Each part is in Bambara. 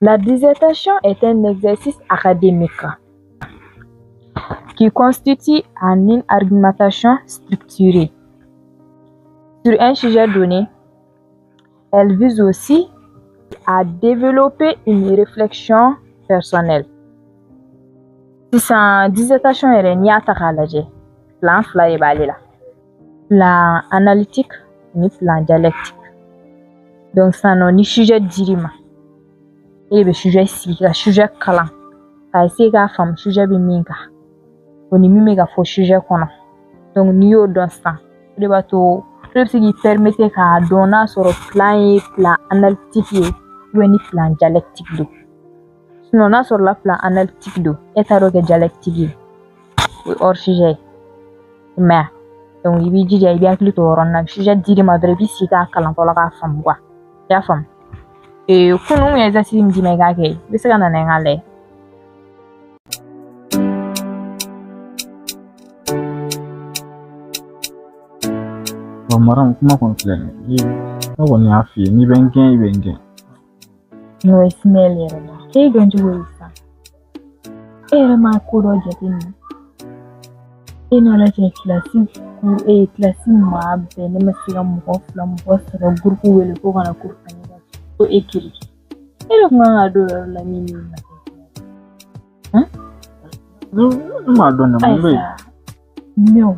La dissertation est un exercice académique qui constitue en une argumentation structurée sur un sujet donné. Elle vise aussi à développer une réflexion personnelle. Sisan, dissertation yɛrɛ, n'i y'a ta k'a lajɛ, plan fila de b'ale la: plan analytique ni plan dialectique. Donc sisan nɔ, ni sujet dir'i ma, e de bɛ sujet sigi ka sujet kalan ka essayer k'a faamu sujet bɛ min kan, o ni min bɛ ka fɔ sujet kɔnɔ. Donc n'i y'o dɔn sisan, o de b'a to o de bɛ se k'i permettre k'a dɔn n'a sɔrɔ plan ye plan analytique ye ou bien ni plan dialectique don. Sinon, n'a sɔrɔla plan analytique don, e t'a dɔn kɛ dialectique ye, o ye hors sujet ye, i m'a ye. Donc i b'i jija, i b'i hakili to o yɔrɔnin na. Sujet dir'i ma dɔrɔn, i b'i sigi k'a kalan fɔlɔ k'a faamu quoi. I y'a faamu? Kunun n kun ye exercice min d'i ma i k'a kɛ, i bɛ se ka na n'a ye n k'a lajɛ. Bon, madame, kuma kɔni filɛ nin ye, ne kɔni y'a f'i ye, n'i bɛ n gɛn, i bɛ n gɛn. N'o ye Ismaël yɛrɛ la, k'e gɛn cogo di sisan? E yɛrɛ ma ko dɔ jateminɛ? E ni Ala cɛ, kilasi kilasi maa bɛɛ, ne ma se ka mɔgɔ fila, mɔgɔ saba groupe wele ko ka na cours ta ne ka so, ko e kelen. E de kun kan ka don o yɔrɔ la min ma kɛ. Ne m'a dɔn dɛ, mun bɛ yen? Mais o,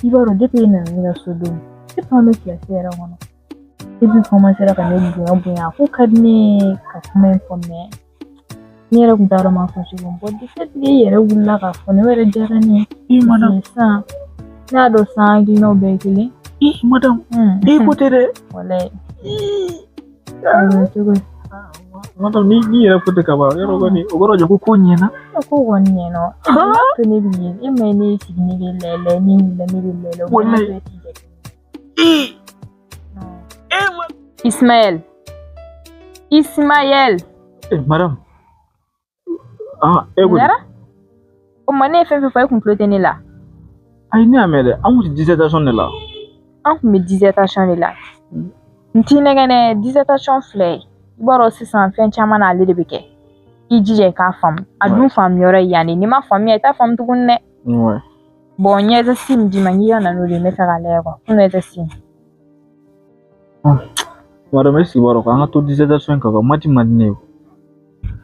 i b'a dɔn, depuis e nana ne ka so don, depuis an bɛ kilasi yɛrɛ kɔnɔ, depuis commencera ka ne bonya bonya, a ko ka di ne ye ka kuma in fɔ, mais ne yɛrɛ kun t'a dɔn m'a fɔ cogo min. Bon, du fait que e yɛrɛ wulila k'a fɔ ne, o yɛrɛ diyara ne ye. I madame. Sisan ne y'a dɔn sisan hakilinaw bɛɛ ye kelen. I madame, i ko tɛ dɛ. Walayi. A bɛ cogo di? Madame, ni yɛrɛ ko tɛ ka ban, yɔrɔ kɔni o kɔrɔ jɔ ko ko ɲɛna. Ko kɔni ɲɛna. O b'a to ne bɛ yen, e ma ye, ne sigi, ne bɛ lɛ, ne wulila, ne bɛ lɛ. O b'a to e t'i jate. Ismaël. Ismaël. Eh, madame. Ah, e ko. Yara? O ma, ne ye fɛn fɛn fɔ, e kun tulo tɛ ne la. Ayi, ne y'a mɛn dɛ, an kun tɛ dissertation de la. An kun bɛ dissertation de la. N t'i nɛgɛn dɛ, dissertation filɛ. I b'a dɔn sisan fɛn caman na ale de bɛ kɛ. I jija i k'a faamu. A dun faamu yɔrɔ ye yan de. N'i ma faamuya, i t'a faamu tuguni dɛ. Bon, n ye exercice min d'i ma, n k'i ka na n'o de ye, n bɛ fɛ k'a lajɛ quoi. Kun exercice. Madame, est-ce que b'a dɔn an ka to dissertation kan quoi, maths man di ne ye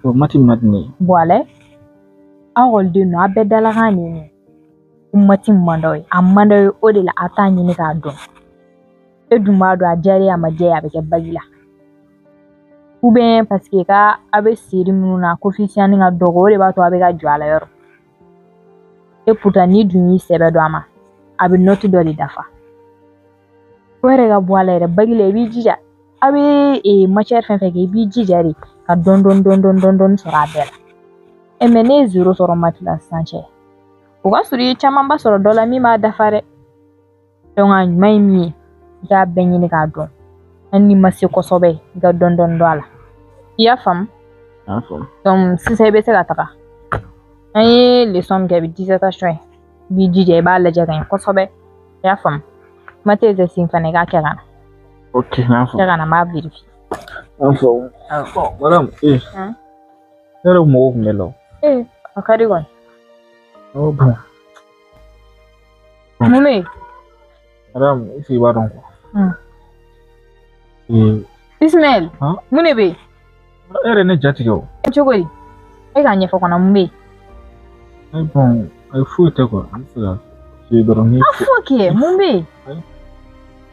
quoi. Maths man di ne ye. Bon, alɛ, aw ekɔliden ninnu, a bɛɛ dalakan de ye nin ye. Ko maths man d'aw ye, a man d'aw ye, o de la a t'a ɲini k'a dɔn. E dun b'a dɔn, a diyara ye, a ma diya ye, a bɛ kɛ bac la. Ou bien parce que ka a bɛ série minnu na, coefficient ka dɔgɔ, o de b'a to a bɛ ka jɔ a la yɔrɔ. Et pourtant, n'i dun y'i sɛbɛ don a ma, a bɛ note dɔ de dafa. O yɛrɛ ka bɔ a la yɛrɛ, bac la, i b'i jija. A bɛ matière fɛn fɛn kɛ, i b'i jija de ka dɔɔni dɔɔni dɔɔni dɔɔni dɔɔni sɔrɔ a bɛɛ la. E mais ne ye zéro sɔrɔ maths la sisan cɛ. O ka sɔrɔ i ye camanba sɔrɔ dɔ la min b'a dafa dɛ. Donc a ɲuman ye min ye, i k'a bɛɛ ɲini k'a dɔn. Hali n'i ma se kosɛbɛ, i ka dɔɔni dɔɔni dɔn a la. I y'a faamu? Y'a faamu. Donc sisan i bɛ se ka taga. An ye leçon min kɛ bi, dissertation ye. I b'i jija, i b'a lajɛ ka ɲɛ kosɛbɛ. I y'a faamu? Maths exercice fana, i k'a kɛ ka na. Ok, n y'a faamu. Kɛ ka na, n b'a vérifier. N y'a faamu. Bon, madame, eh. Ne yɛrɛ mɔgɔ kun bɛ la o. Ee, a ka di kɔni. Oh bon. Mun bɛ yen? Madame, est-ce que i b'a dɔn quoi? Ee. Ismaël, mun de bɛ yen? E yɛrɛ ne jatigɛ o. Cogo di? E k'a ɲɛfɔ kɔnɔ, mun bɛ yen? Ayi, bon, ayi, foyi tɛ quoi. N bɛ fɛ ka f'i ye dɔrɔn. A fɔ kɛ, mun bɛ yen?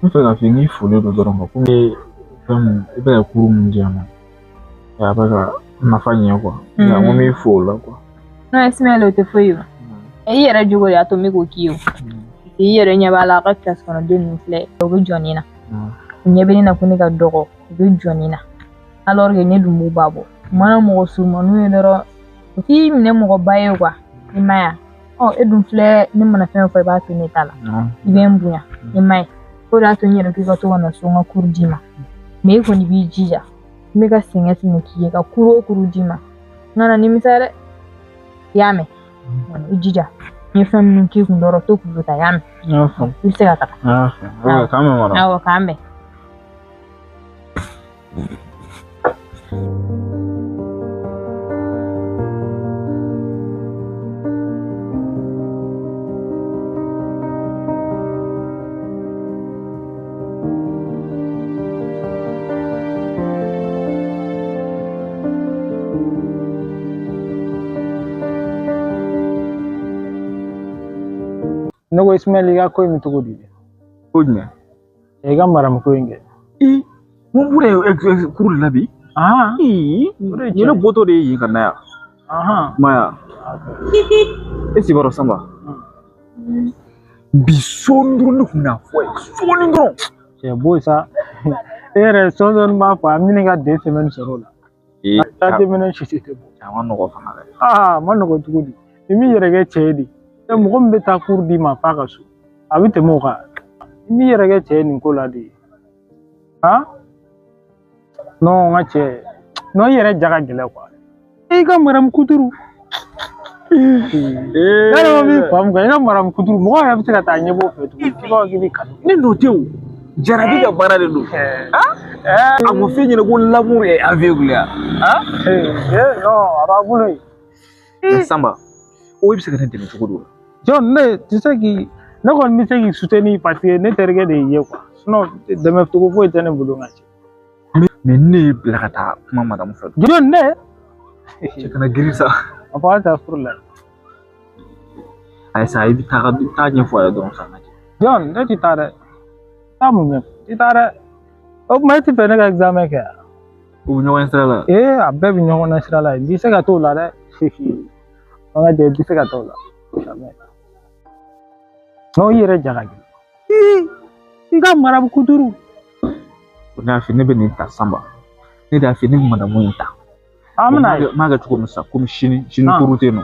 N bɛ fɛ k'a f'i ye n k'i folen don dɔrɔn quoi. Komi fɛn mun, i bɛ ka cours mun di yan nɔ, a bɛ ka nafa ɲɛ quoi. Nka n ko n b'i fo o la quoi. Non, Ismaël, o tɛ foyi ye o. I yɛrɛ jogo de y'a to n bɛ k'o k'i ye o. I yɛrɛ ɲɛ b'a la, a ka kilasi kɔnɔden ninnu filɛ, u bɛ jɔ nin na. U ɲɛ bɛ ne na ko ne ka dɔgɔ, u bɛ jɔ nin na. Alors que ne dun b'u ba bɔ. U mana mɔgɔ surunmaninw ye dɔrɔn, u t'i minɛ mɔgɔba ye quoi. I m'a ye wa? Ɔ, e dun filɛ, ne mana fɛn o fɛn fɔ, i b'a to ne ta la. I bɛ n bonya. I m'a ye. O de y'a to n yɛrɛ k'i ka to ka na so n ka cours d'i ma. Mais e kɔni b'i jija. N bɛ ka sɛgɛn sɛgɛn k'i ye ka cours o cours d'i ma. N kana nimisa dɛ. I y'a mɛn? I jija. N ye fɛn minnu k'i kun dɔrɔn, to k'olu ta, i y'a mɛn? N y'a faamu. I bɛ se ka taga. N y'a faamu. Ok, k'an bɛn madame. Awɔ, k'an bɛn. Ne ko Ismaël i ka ko in bɛ cogo di? Ko jumɛn? I ka maramu ko in kɛ. Ee, mun bɔra cours de la bi? Ee, O de ye nin ne tiɲɛ ye. bɔtɔ de ye yen ka na yan. Maya, e si b'a dɔn Sanba? Bi sɔɔni dɔrɔn ne kun bɛna fɔ a ye. Sɔɔni dɔrɔn. Cɛ bo sa. E yɛrɛ sɔɔni b'a fɔ an bɛna ka 2 semaines sɔrɔ o la. Ee, Taa tɛmɛnen sisi tɛ bɔ. a ma nɔgɔ fana dɛ. Aa, a ma nɔgɔ cogo di? I m'i yɛrɛ kɛ cɛ ye de. E mɔgɔ min bɛ taa cours d'i ma f'a ka so. A bɛ tɛmɛ o kan. I m'i yɛrɛ kɛ cɛ ye nin ko la de. Han? Non, n ka cɛ. Non, i yɛrɛ ja ka gɛlɛn quoi. I ka maramu kuturu. Ee, Ne yɛrɛ ma min faamu quoi, i ka maramu kuturu mɔgɔ yɛrɛ bɛ se ka taa ɲɛbɔ o fɛ tuguni. I b'a fɔ k'i bɛ kanu. Ne nɔ tɛ o. Jarabi ka baara de don. A ma f'e ɲɛna ko l'amour est aveugle ya. Non, a b'a bolo yen. Mais Sanba, o e bɛ se ka ne dɛmɛ cogo di o la? John, ne tɛ se k'i ne kɔni bɛ se k'i soutenir parce que ne terikɛ de y'i ye quoi. Sinon dɛmɛ cogo foyi tɛ ne bolo n ka cɛ. Mais ne y'i bila ka taa kuma madamu fɛ. John, ne Cɛ kana girin sa. a fɔ a taa furu la. Ayi sa, i bɛ taa i bɛ taa ɲɛfɔ a ye dɔrɔn sa. John, ne tɛ taa dɛ. Taa mun ɲɛfɔ? I taa dɛ. O tuma e tɛ fɛ ne ka examen kɛ wa? U bɛ ɲɔgɔn sira la. Ee, a bɛɛ bɛ ɲɔgɔn na sira la. I tɛ se ka t'o la dɛ. An ka jɛ, i tɛ se ka t'o la. Jamais. Non, i yɛrɛ ja ka gɛlɛn. I ka maramu kuturu. Ne y'a f'i ye ne bɛ nin ta Sanba. Ne de y'a f'i ye ne bɛ madamu in ta. An bɛna ye. N m'a kɛ cogo min sisan, komi sini sini cours tɛ yen nɔ.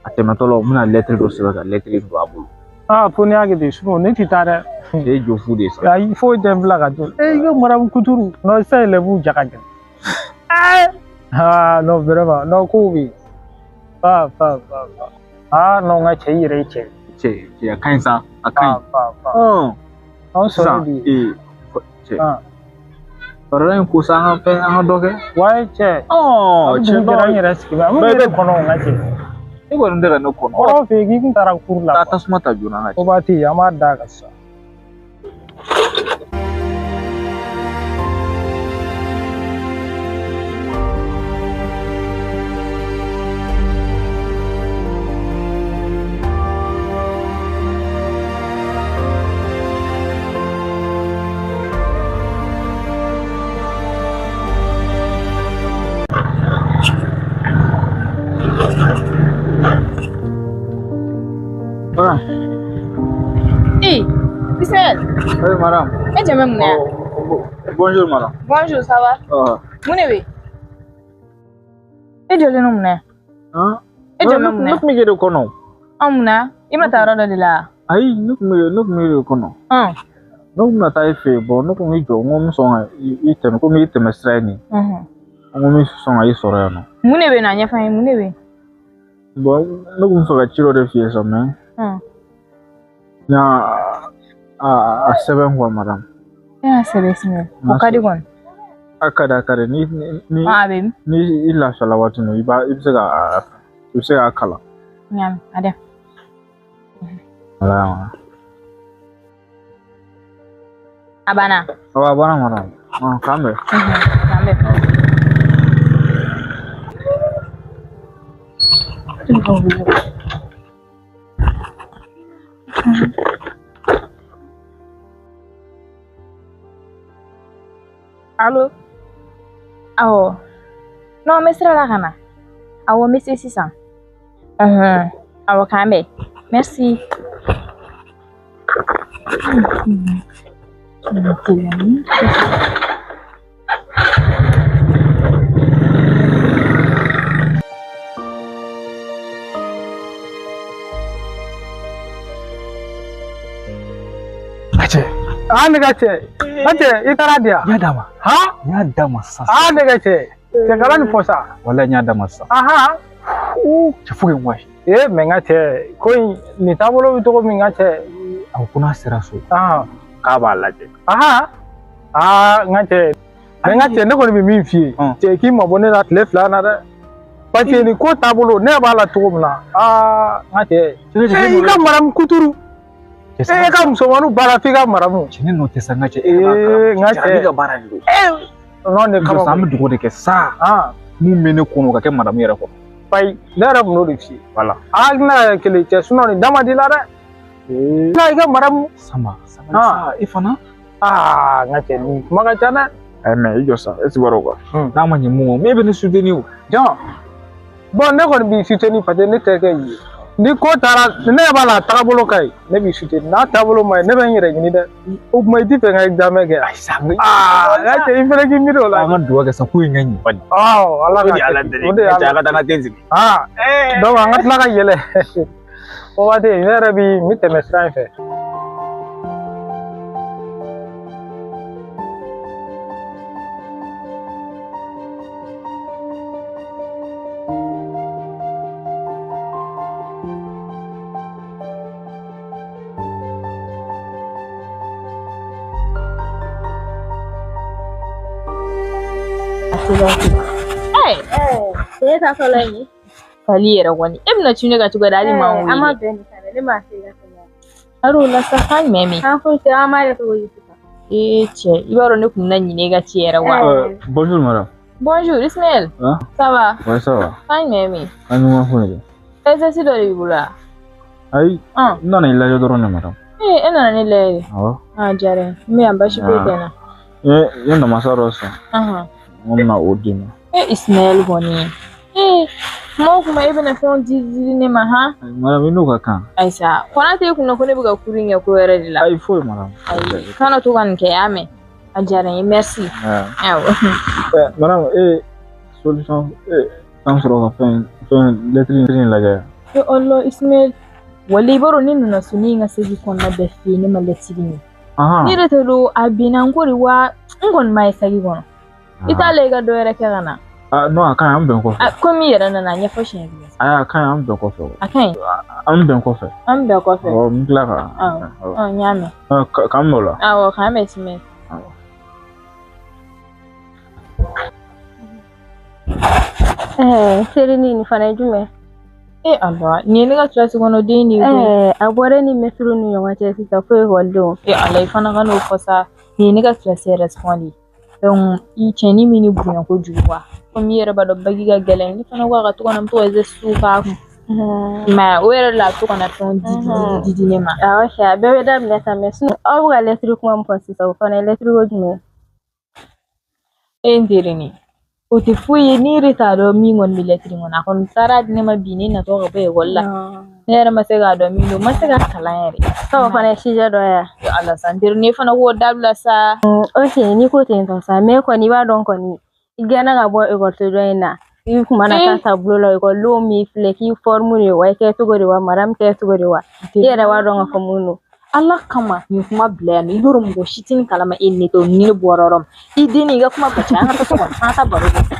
A tɛmɛtɔ la, n bɛna lɛtiri dɔ sɛbɛn ka lɛtiri don a bolo. Aa, fo n'i y'a kɛ ten, sinon ne tɛ taa dɛ. E ye jɔ fu de ye sa. Ayi, foyi tɛ n bila ka to. E, i ka maramu kuturu. Non, sisan élèves ja ka gɛlɛn. Ah, non, vraiment. Non, kow bɛ yen. Fa, fa, fa, fa. Ah, non, n ka cɛ, i yɛrɛ ye cɛ ye. Cɛ, cɛ, a ka ɲi sa, a ka ɲi. Fa, fa, fa. Anw Sisan, sɔrɔ de. ee, cɛ, Ah, farala in ko sa, an ka fɛn, an ka dɔ kɛ. wayi cɛ. Ɔn, An cɛ, dugu jɛra an yɛrɛ sigi bɛ. An bɛ yɛrɛ kɔnɔ, n ka cɛ. E kɔni tɛ ka ne kɔnɔ. Kɔrɔ fɛ yen k'i kun taara cours la. Taa tasuma ta joona n ka cɛ. O b'a to yen, an b'a d'a kan sisan. Voilà. Ee, Ismaël, Oui, madame. e jɛn bɛ mun na yan? Oh, bonjour, madame. Bonjour, ça va? Ah. Mun de bɛ yen? E jɔlen don mun na yan? Hein? E jɔlen bɛ mun na Ne yan? kun bɛ k'e de kɔnɔ. An mun na? I bɛna taa yɔrɔ dɔ de la? Ayi, ne kun bɛ e de kɔnɔ. Ɔn. Ne kun bɛna taa e fɛ yen, bon, ne kun b'i jɔ, n ko n bɛ sɔn ka i tɛmɛ, komi i tɛmɛ sira ye nin ye. N ko n bɛ sɔn ka i sɔrɔ yan nɔ. Mun de bɛ yen nɔ? A ɲɛfɔ an ye, mun de bɛ yen? Bon, ne kun bɛ fɛ ka ci dɔ de f'i ye sa, mais n y'a a sɛbɛn quoi, madame. E y'a sɛbɛn Ismaël. O ka di kɔni. A ka di, a ka di. Ni A bɛ min? ni i lafiyala waati min, i bɛ se k'a kalan. N y'a mɛn, a da. Voilà. A banna. Awɔ, a banna madame. K'an bɛn. K'an bɛn. Allo? Awɔ. Non, n bɛ sira la ka na. Awɔ, n bɛ se sisan. Awɔ, k'an bɛn. Merci. A cɛ. Ah, ne ka cɛ. N ka cɛ, i taara di yan? N y'a d'a ma. Han? N y'a d'a ma sisan. Ah, ne ka cɛ. Cɛ kana nin fɔ sa. Walayi, n y'a d'a ma sisan. Ahan. Cɛ, fo k'i wɔsi. Ee, mais n ka cɛ, ko in nin taabolo bɛ cogo min, n ka cɛ. A ko ko n'a sera so Ahan. k'a b'a lajɛ. Ahan. Aa, n ka cɛ. Mais n ka cɛ, ne kɔni bɛ min f'i ye. Cɛ, k'i mabɔ ne la tile 2 na dɛ. Parce que nin ko taabolo, ne b'a la cogo min na. Aa, n ka cɛ. Ee, i ka maramu kuturu. Ee, ka musomaninw baara f'i ka maramu. Cɛ, ne nɔ tɛ sa, n ka cɛ. E b'a Ee, n ka kalama. Jarabi cɛ. ka baara de don. Non, ne Jɔ kama. sa, an bɛ dugawu de kɛ sa. Ah, Mun bɛ ne kɔnɔ o ka kɛ madamu yɛrɛ kɔnɔ. Fayi, ne yɛrɛ kun n'o de f'i ye. Voilà. A hakilina yɛrɛ kelen cɛ, sinon nin da man di la dɛ. Na i ka maramu. Sama sabali sa i fana. Aa n ka cɛ nin kuma ka ca dɛ. Ayi mais i jɔ sa e ti b'a dɔn quoi. N'a ma ɲɛ mun kɔ e bɛ ne soutenir o. Jɔn bon ne kɔni b'i soutenir parce que ne terikɛ y'i ye. Ni ko taara ne ɲɛ b'a la a taagabolo ka ɲi ne b'i soutenir n'a taabolo ma ɲi ne bɛ n yɛrɛ ɲini dɛ. O tuma i ti fɛ n ka examen kɛ. Ayi sa. Aa n ka cɛ i fɛnɛ k'i miiri o la. An ka dugawu kɛ sa ko in ka ɲɛ bani. Awɔ ala O de ka ye Ala deli. o de ye N ka cɛ Ala a ka taa n ka den sigi. Aa donc an ka tila ka yɛlɛ. O waati ne yɛrɛ bi n bɛ tɛmɛ sira in fɛ. E ta fɔlɔ ye. Kali yɛrɛ kɔni e bɛna cun ne ka cogo di hali ma An ma wele. bɛn nin kan dɛ, ne m'a f'i ka tɛmɛ. Ar'o la sa kan jumɛn bɛ? An foyi tɛ, an b'a kɛ cogo di sisan? Ee cɛ i b'a dɔn ne kun bɛna ɲinɛ e ka ci yɛrɛ wa. Bonjour madame. Bonjour Ismaël. Hein? Ça va? Ouais, ça va. Kan jumɛn bɛ? An ɲuman foyi de. Exercice dɔ de b'i bolo wa? Ayi, Ɔn. n nana i lajɛ dɔrɔn de madame. Ee e nana ne lajɛ de. Awɔ. A diyara n ye. N bɛ yan baasi foyi tɛ n na. N ye namasa dɔ san. Ɔhɔn. N ko n bɛna o d'i ma. E Ismaël kɔni. Ee kuma o kuma e bɛna fɛnw di di ne ma han? Ayi, madame i n'o ka kan. Ayisa kɔnɔ t'e kunna ko ne bɛ ka kuru in kɛ ko wɛrɛ de la. Ayi foyi madame. Ayi kana to ka nin kɛ y'a mɛn. A diyara n ye merci. Awɔ. Madame e solution e t'an sɔrɔ ka fɛn lettre in lajɛ. E Allah Ismaël. Wala i b'a dɔn ne nana so ne ye n ka segi kɔnɔna bɛɛ f'i ye ne ma lɛtiri ye. Ahan. Ne yɛrɛ t'a dɔn a binna n ko de wa n kɔni m'a ye sagi kɔnɔ. I t'a lajɛ i ka dɔ wɛrɛ kɛ ka na. Ah non a ka ɲi an bɛn kɔfɛ. A komi i yɛrɛ nana a ɲɛfɔ siɲɛ kelen. Ayi a ka ɲi an bɛn kɔfɛ. A ka ɲi. An bɛn kɔfɛ. An bɛn kɔfɛ. Awɔ n tila ka. Awɔ. Ɔ n y'a mɛn. K'an bɛn o la. Awɔ k'an bɛn Ismaël. Awɔ. Serini nin fana ye jumɛn? E Ala nin ye ne ka kilasi kɔnɔ den de ye koyi. A bɔra e ni mɛtiriw ni ɲɔgɔn cɛ sisan fo ekɔlidenw. E Ala i fana ka n'o fɔ sa nin ye ne ka kilasi yɛrɛ de ye. Donc i cɛnin min ni bonya kojugu wa. Komi i yɛrɛ b'a dɔn bagi ka gɛlɛn ne fana ko a ka to ka na n bɛ to ka exercice k'a kun. I m'a ye o yɛrɛ la a bɛ to ka na fɛnw di di ne ma. Awɔ a bɛɛ bɛ daminɛ sa mɛ aw bɛ ka lɛtiri kuma min fɔ sisan o fana ye lɛtiri ko jumɛn? E n terinin o tɛ foyi ye ne yɛrɛ t'a dɔn min kɔni bɛ lɛtiri kɔnɔ a kɔni taara di ne ma bi ne natɔ ka bɔ ekɔli la ne yɛrɛ ma se k'a dɔn min don n ma se ka kalan yɛrɛ. O fana ye sijɛ dɔ ye wa? Ala sa n terinin e fana k'o dabila sa. Ok n'i ko ten tɔ sa mɛ kɔni i b'a dɔn kɔni i gɛnna ka bɔ ekɔliso dɔ in na i kun mana taa tableau la ekɔlidenw m'i filɛ k'i forme de wa i kɛ cogo de wa madame kɛ cogo de wa i yɛrɛ b'a dɔn k'a fɔ mun don. Ala kama nin kuma bila yan nɔ i b'a dɔn mɔgɔ si tɛ nin kalama e ni ne tɛ o ni ne bɔra yɔrɔ min i den i ka kuma ka ca an ka taa so kɔnɔ an ka taa baro kɛ.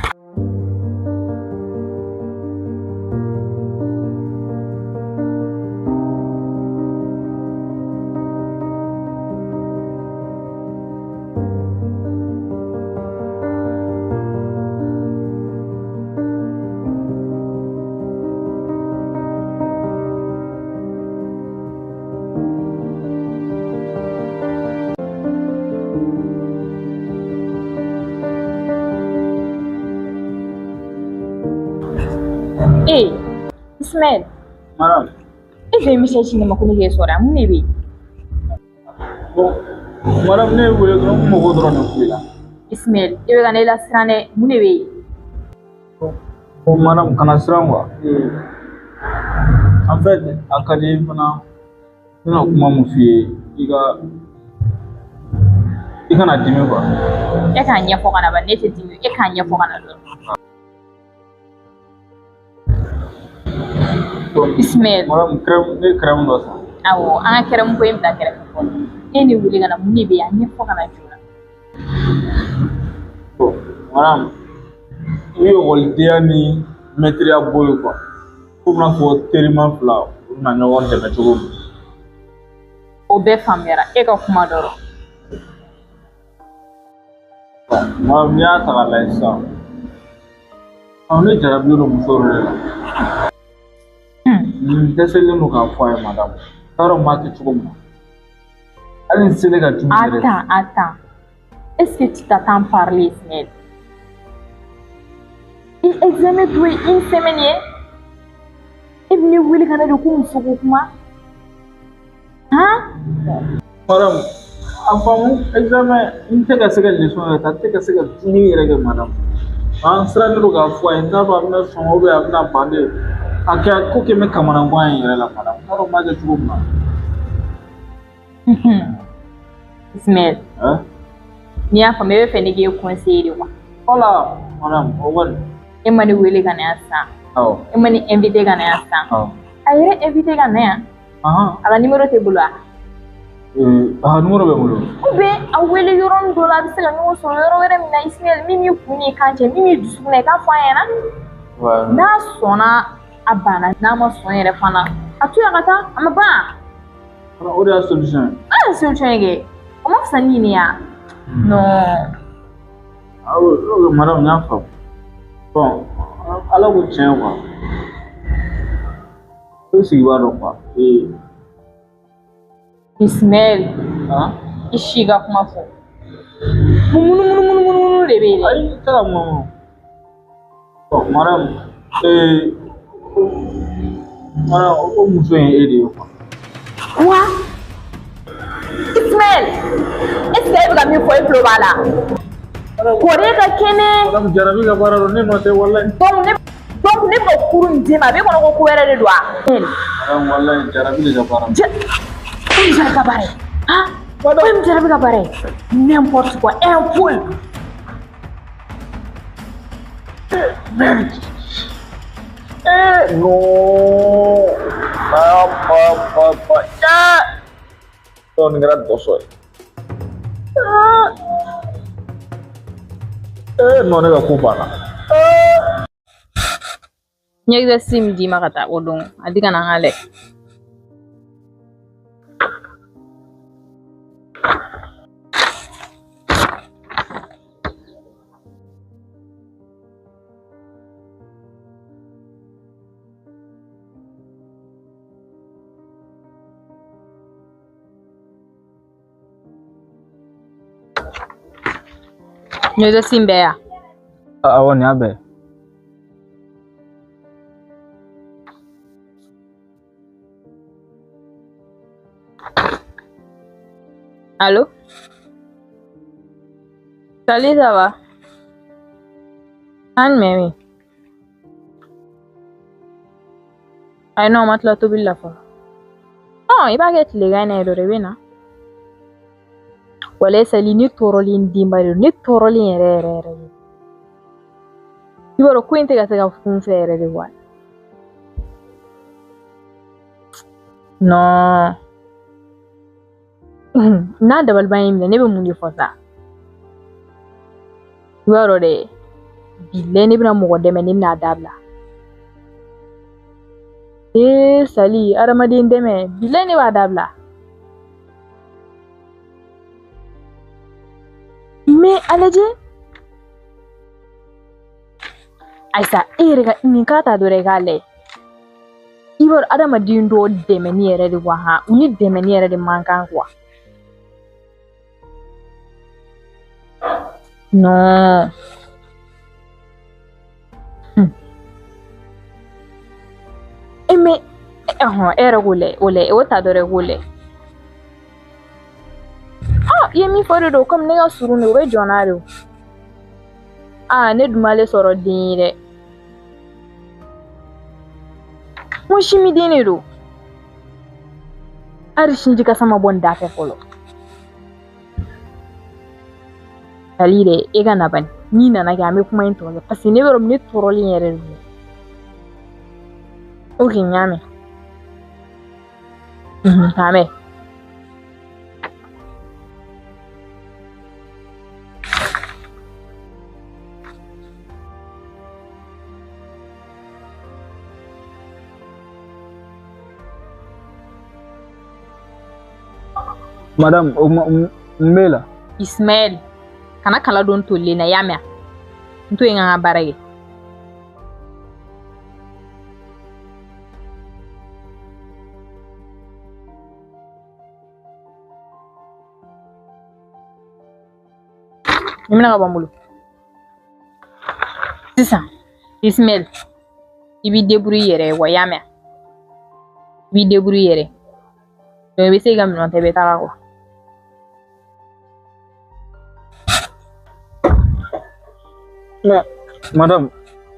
Ee Ismaël. Madame. E fɛ message ci ne ma ko ne k'e sɔrɔ yan mun de bɛ yen? Bon madame ne ye wele dɔrɔn n mago dɔrɔn de kun b'i la. Ismaël e bɛ ka ne lasiran dɛ mun de bɛ yen? Bon madame kana siran quoi. En fait a ka di fana n bɛna kuma mun f'i ye i kana dimi quoi. E k'a ɲɛfɔ ka na ba ne tɛ dimi e k'a ɲɛfɔ ka na dɔrɔn. Ismaël. Madame crème ne ye crème dɔ san. Awɔ an ka crème ko in bila kɛrɛfɛ fɔlɔ. E ne wele ka na mun de bɛ yen a ɲɛfɔ ka na joona. Bon madame i bɛ ekɔlidenya ni mɛtiriya bɔ yen quoi. Komi n'a fɔ terima fila u bɛna ɲɔgɔn dɛmɛ cogo min. O bɛɛ faamuyara e ka kuma dɔrɔn. Bon madame n'i y'a ta k'a lajɛ sisan ne jarabilen don muso dɔ de la. N dɛsɛlen don k'a fɔ a ye madame n t'a dɔn n b'a kɛ cogo min na hali n selen ka dimi yɛrɛ. Attends, attends. Est-ce que tu t'attends parler, Ismaël? I examen to ye une semaine ye. E bɛ ne wele ka na de ko muso ko kuma. Han? Madame, a faamu examen n tɛ ka se ka leçon yɛrɛ ta, n tɛ ka se ka dumuni yɛrɛ kɛ madame. An sirannen don k'a fɔ a ye, n t'a dɔn a bɛna sɔn ou bien a bɛna ban de. A kɛ ko kɛ n bɛ kamanagan in yɛrɛ la madame, n t'a dɔn n b'a kɛ cogo min na. Ismaël, Hein? n'i y'a faamu e bɛ fɛ ne k'e conseiller de wa? Voilà, madame, o kɔni. E ma ne wele ka na yan sisan. Awɔ. E ma ne invité ka na yan sisan. Awɔ. A yɛrɛ invité ka na yan. Ahan. A ka numéro t'e bolo wa? A ka numéro bɛ n bolo. Ou bien a wele yɔrɔnin dɔ la, a bɛ se ka ɲɔgɔn sɔrɔ yɔrɔ wɛrɛ min na Ismaël, min b'i kun n'i kan cɛ, min b'i dusukun na, i k'a fɔ a ɲɛna. Ouais. N'a sɔnna a banna, n'a ma sɔn yɛrɛ fana, a to yen a ka taa, a ma ban. O de y'a solution ye. An ye solution ye kɛ, o ma fisa ni nin ye wa? Non. Awɔ, madame, n y'a faamu. Bon, ala ko tiɲɛ quoi. E sigi b'a dɔn quoi. Ee. Ismaël, Han? I si ka kuma fɔ. Mun munumunu munumunu de bɛ yen dɛ. Ayi, n tɛ ka munumunu. Bon, madame, madame, o muso in ye e de ye quoi. Quoi? Ismaël, est-ce que e bɛ ka min fɔ e tulo b'a la? Kɔri ka kɛnɛ. Madame, jarabi ka baara don, ne nɔ tɛ walayi. Donc ne bɛ ka kurun in d'i ma, a b'e kɔnɔ ko ko wɛrɛ de don wa? Madame, walayi, jarabi de ka baara don. E min jarabi ka baara ye? Han? E min jarabi ka baara ye? N'importe quoi, un poule. Merde. Eh non. Ba ba ba ba. Ya. Non, nin kɛra dɔsɔ ye. Eh non, ne ka ko banna. N ye exercice min d'i ma ka taa o don, a di ka na n ka lajɛ. N ye exercice in bɛɛ ya? Awɔ, nin y'a bɛɛ. Allô? Salut, ça va? An jumɛn bɛ yen? Ayi non, ma tila tobili la fɔlɔ. Ɔn, i b'a kɛ tilegan in na yen dɔrɔn, i bɛ na. Walayi Sali, ne tɔɔrɔlen denba de don, ne tɔɔrɔlen yɛrɛ yɛrɛ yɛrɛ de. I b'a dɔn ko in tɛ ka se ka kun fɛ yɛrɛ de wa? Non. N'a dabaliban ye minɛ, ne bɛ mun de fɔ sa? I b'a dɔn dɛ, bilayi ne bɛna mɔgɔ dɛmɛ, ne bɛna a dabila. Ee Sali, adamaden dɛmɛ, bilayi ne b'a dabila. Mais a lajɛ. Ayisa, e yɛrɛ ka nin k'a ta dɔrɔn i k'a lajɛ. I b'a dɔn adamaden dɔw dɛmɛni yɛrɛ de wa han, u ni dɛmɛni yɛrɛ de man kan quoi. Non. E mais ɔhɔn, e yɛrɛ k'o lajɛ, o lajɛ, o ta dɔrɔn i k'o lajɛ. Ah, i ye min fɔ de don, komi ne ka surun de, o bɛ jɔ n'a de o. Ah, ne dun m'ale sɔrɔ den ye dɛ. N ko simiden de don. Hali sinji kasa ma bɔ nin da fɛ fɔlɔ. Sali dɛ, e ka na bani. N'i nana kɛ, an bɛ kuma in tɔ kɛ. Parce que ne bɛ yɔrɔ min, ne tɔɔrɔlen yɛrɛ de don. Ok, n y'a mɛn. K'an bɛn. Madame, o ma n b'e la. Ismaël, kana kala don tolilen na, i y'a mɛn? N to yen ka n ka baara kɛ. Nin minɛ ka bɔ n bolo. Sisan, Ismaël, i b'i débrouiller i yɛrɛ ye wa, i y'a mɛn? I b'i débrouiller i yɛrɛ ye. Donc i bɛ se k'i ka minɛn ta i bɛ taga quoi. Mais madame,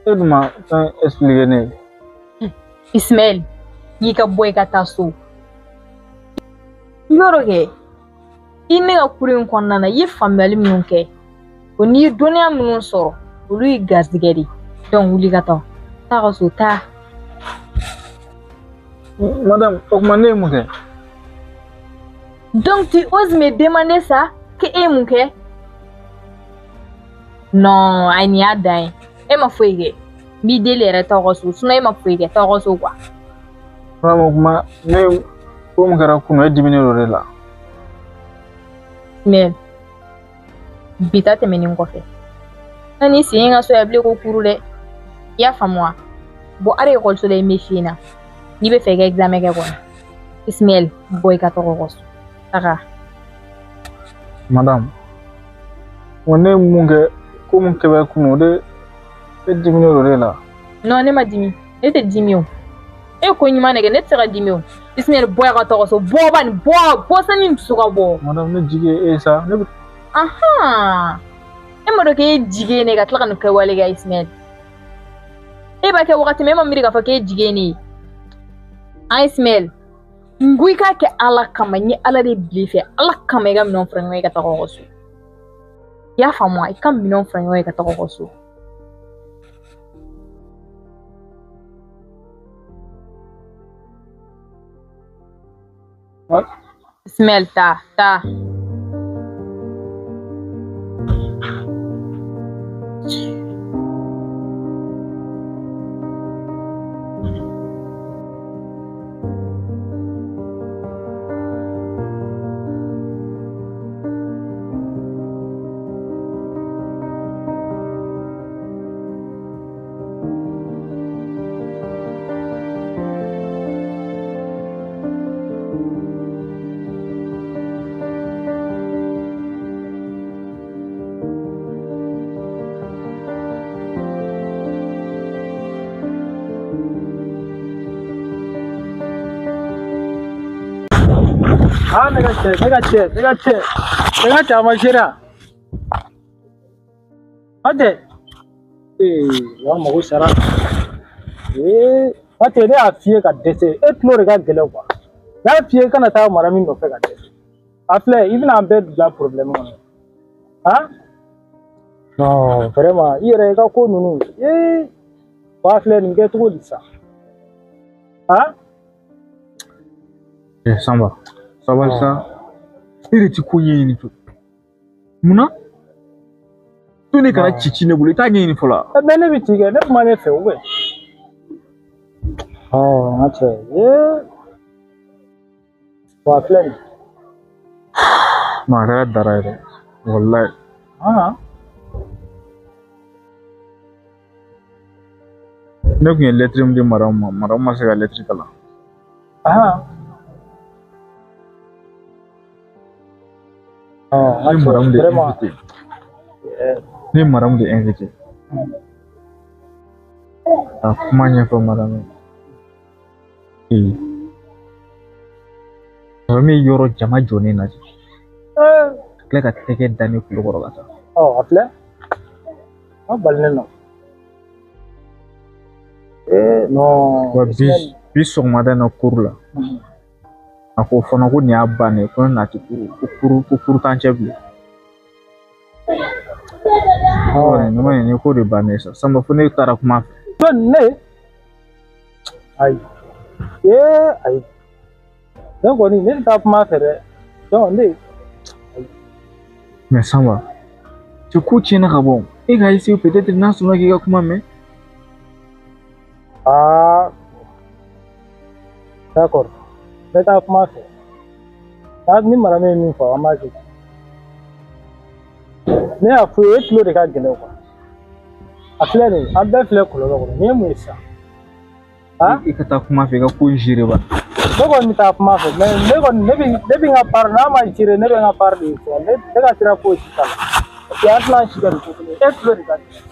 e dun ma fɛn expliquer ne ye. Ismaël, n'i ka bɔ i ka taa so. Yɔrɔ kɛ, i ne ka kuru in kɔnɔna na, i ye faamuyali minnu kɛ, o n'i ye dɔnniya minnu sɔrɔ, olu ye garizigɛ de ye. Donc wuli ka taa. Taa ka so, taa. Madame, o tuma ne ye mun kɛ? Donc tu oses me demander ça? Que e ye mun kɛ? Non, ayi nin y'a dan ye. E ma foyi kɛ. N b'i deli yɛrɛ taa ka so, sinon e ma foyi kɛ, taa ka so quoi. Madame, o tuma ne ko mun kɛra kunun, e diminen don o de la. Mais bi ta tɛmɛnen kɔfɛ, n'i sen ka so yan bilen ko kuru dɛ. I y'a faamu wa? Bon, hali ekɔliso la i bɛ f'i ɲɛna, n'i bɛ fɛ i ka examen kɛ kɔni, Ismaël, bɔ i ka taga ka so. Taga. Madame, ko ne ye mun kɛ, ko mun kɛ kunun, o de e diminen don o de la. Non, ne ma dimi. Ne tɛ dimi o. E ye ko ɲuman de kɛ, ne tɛ se ka dimi o. Ismaël, bɔ i ka taga so. Bɔ bani, bɔ, bɔ sani n dusu ka bɔ. Madame, ne jigi ye e ye sa. Ne bɛ. Ahan. E ma dɔn k'e jigi ye ne ye ka tila ka nin kɛwale kɛ Ismaël. E b'a kɛ wagati min, e ma miiri k'a fɔ k'e jigi ye ne ye. An Ismaël, n ko i k'a kɛ Ala kama, n ye Ala de bila i fɛ. Ala kama i ka minɛnw fara ɲɔgɔn kan i ka taga ka so. I y'a faamu wa? I ka minɛnw fara ɲɔgɔn kan i ka taga ka so. Ismaël, taa, taa. Ah, ne ka cɛ, ne ka cɛ, ne ka cɛ, ne ka cɛ a ma sera. A tɛ. Ee, wa mago sara. Ee, a tɛ, ne y'a f'i ye ka dɛsɛ. E tulo de ka gɛlɛn quoi. Ne y'a f'i ye kana taa mara min nɔfɛ ka dɛsɛ. A filɛ, i bɛna an bɛɛ bila problème kɔnɔ. Han? Non, vraiment, i yɛrɛ i ka ko ninnu. Ee, wa filɛ nin kɛ cogo di sa? Han? Eh, Samba, sabali sa. E de ti ko ɲɛɲini to. Munna? To ne kana ci ci ne bolo, i t'a ɲɛɲini fɔlɔ wa? Mais ne bɛ ci kɛ, ne kuma ne fɛ ou bien? Ɔ, n ka cɛ, ee. Wa filɛ nin. Non, a kɛra dara ye dɛ. Walayi. Han? Ne tun ye lɛtiri min di Maramu ma, Maramu ma se ka lɛtiri kalan. Han? Ne ye Maramu de invité. Ne ye Maramu de invité. Ka kuma ɲɛfɔ Maramu ye. Ee. Maramu ye yɔrɔ jama jɔlen lajɛ. Ka tila ka tɛgɛ da ne kulo kɔrɔ ka taa. Ɔ, a filɛ. A balilen nɔ. Ee, non. Wa bi sɔgɔmada in na kuru la. A ko fana ko nin y'a bannen ko ne n'a tɛ kuru ko kuru t'an cɛ bilen. Ɔ, nin ko de bannen sa. Sanba fo ne taara kuma fɛ. Ne? Ayi. Ee, ayi. Ne kɔni ne tɛ taa kuma fɛ dɛ. Donc ne. Mais Sanba, cɛ ko tiɲɛna ka bɔ. E ka essayer peut-être n'a sɔnna k'i ka kuma mɛn. Ah. D'accord. N bɛ taa kuma fɛ. Ni Maramu ye min fɔ, an b'a kɛ. Ne y'a f'u ye, e tulo de ka gɛlɛn quoi. A filɛ nin ye, an bɛɛ filɛ kɔlɔlɔ kɔnɔ. Nin ye mun ye sisan? Han? I ka taa kuma fɛ, i ka ko in gérer ba. Ne kɔni bɛ taa kuma fɛ, mais ne kɔni ne bɛ n ka part n'a ma gérer, ne bɛ n ka part de fɔ. Ne ka sira foyi t'a la. Parce que an tɛna si kɛ nin ko kelen ye. E tulo de ka gɛlɛn.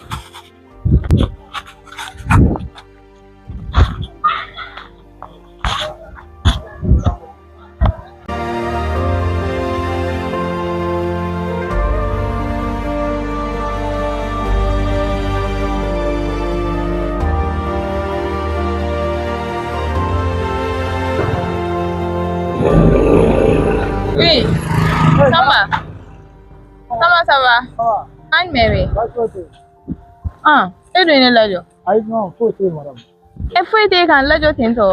va? An jumɛn bɛ yen? E dun ye ne lajɔ. Ayi non, foyi tɛ yen madame. E foyi tɛ yen k'an lajɔ ten tɔ.